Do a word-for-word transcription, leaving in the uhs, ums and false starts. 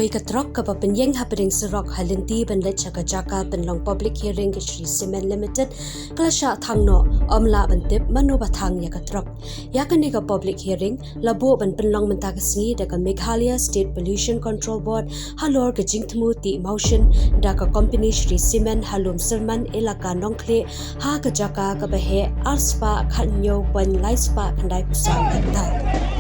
Ka trok kaba pynïeng hapdeng surok ha lynti ban leit sha ka jaka pynlong public hearing ka Shree Cement Limited ka la shah thang noh, ym lah ban tip mano ba thang ïa ka trok. Ïa kane ka public hearing la buh ban pynlong mynta ka sngi da ka Meghalaya State Pollution Control Board halor ka jingthmu tih mawshun da ka company Shree Cement ha Lum Syrman, Elaka Nongkhlieh, ha ka jaka kaba heh ar spah khathynñiew point lai spah khyndai phew saw hektar.